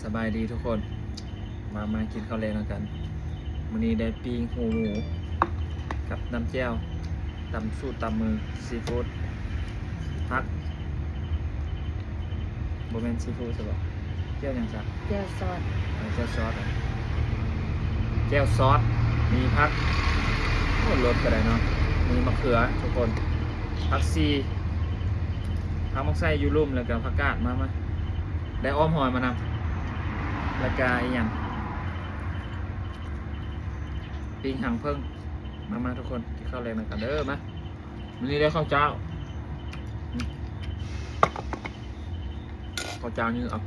ສະບາຍດີທຸກຄົນ ມາ ມາກິນເຂົ້າແລງນຳກັນ. ມື້ນີ້ໄດ້ປີ້ງຫູໝູກັບນ້ຳແຈ່ວ ຕຳສູດຕຳມື ຊີຟູດ ຜັກ ບໍ່ແມ່ນຊີຟູດຊະບໍ? ແຈ່ວຫຍັງຊະ? ແຈ່ວຊອດ ເອີ ແຈ່ວຊອດ ແຈ່ວຊອດ ມີຜັກ ໂອ້ ລົດກໍໄດ້ເນາະ ມີມະເຂືອທຸກຄົນ ຜັກຊີ ຜັກໝາກໄຊຢູ່ລຸ່ມ ແລ້ວກໍຜັກກາດ ມາ ມາ ໄດ້ອ້ອມຫອຍມານຳ ແລ້ວກະອີ່ຫຍັງ ປີ້ງຫາງເຜິ້ງ. ມາ ມາທຸກຄົນ ກິນເຂົ້າແລງນຳກັນເດີ ມາ. ມື້ນີ້ໄດ້ເຂົ້າເຈົ້າ ເຂົ້າເຈົ້ານີ້ເອົາ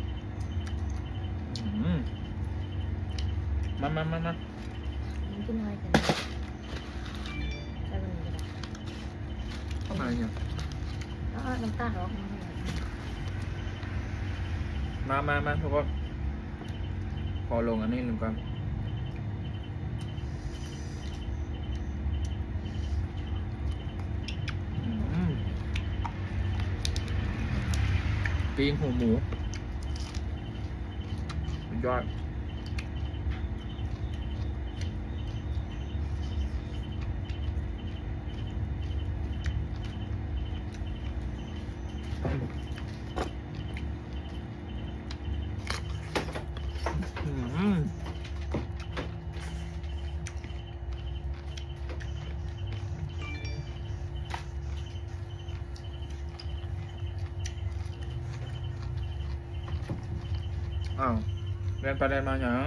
ອືມ ມາ ມາ ມາ ມາ ກິນຫອຍກັນ ໃສ່ບັນນີ້ກໍໄດ້ ເຂົ້າມາຫຍັງ ເອົາ ເອົານ້ຳຕານອອກ ມາ ມາ ມາ ທຸກຄົນ ຂໍລົງອັນນີ້ໜຶ່ງກ່ອນ. ອືມ ປີ້ງຫູໝູ ສຸດຍອດ. ອືມ ອ້າວ ແລ່ນໄປແລ່ນມາຫຍັງ?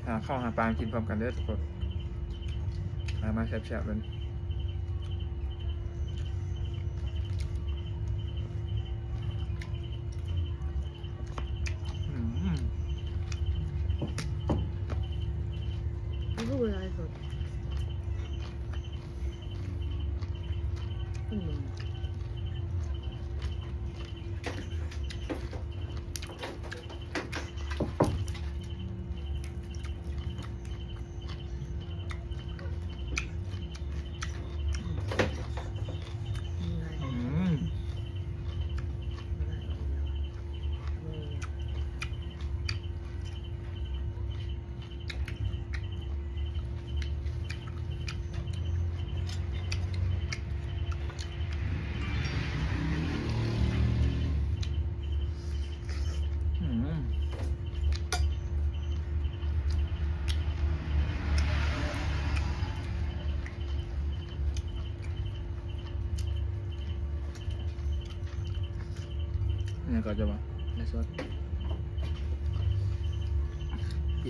ຫາເຂົ້າຫາປາກິນພ້ອມກັນເດີທຸກຄົນ ມາ ມາແຊບໆ ເບິ່ງ ອືມ ມັນຄືບໍ່ຫຼາຍສົດ ອືມ. ອືມ ຫຍັງກໍຈະວ່າ ໄລຟ໌ສົດ.